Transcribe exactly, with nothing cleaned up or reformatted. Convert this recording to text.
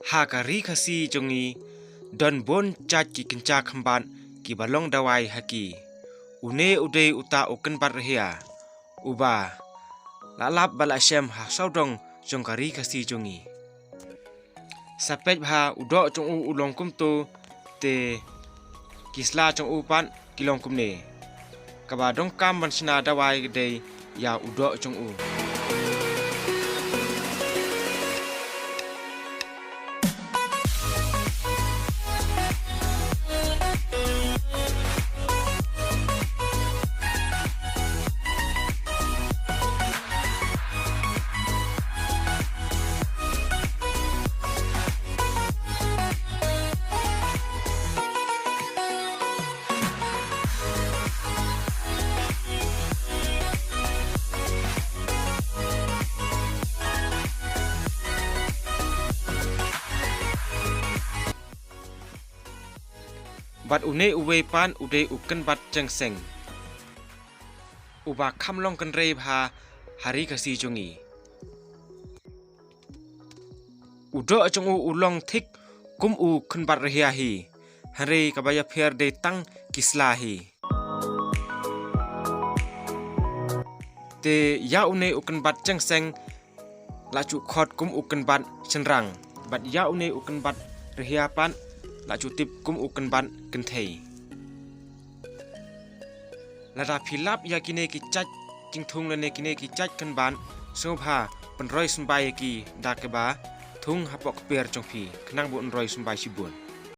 Ha ka ri Khasi jong ngi, don bun jait ki kynja kynbat kiba long dawai ha ki. Une u dei uta u kynbat rhia, uba la lap ba la shem ha sawdong jong ka ri Khasi jong ngi. Sa peit bha, u doh jong u u long kumto, te ki sla jong u pat ki long kumne. Kaba donkam ban shna dawai ka dei ïa u doh jong u. Bad une uwei pat u dei u kynbat jeng seng, uba kham long kynrei bha ha ri Khasi jong ngi. U doh jong u u long thik kum u kynbat rhia hi, hynrei kaba ïapher dei tang ki sla hi. Te ïa une u kynbat jeng seng la ju khot kum u kynbat shynrang, bad ïa une u kynbat rhia pat la ju tip kum u kynbat kynthei. Lada phi lap ïa kine ki jait jingthung lane kine ki jait kynbat, sngewbha pynroi symbai ïa ki da kaba thung hapoh kper jong phi, khnang ba un roi symbai shibun.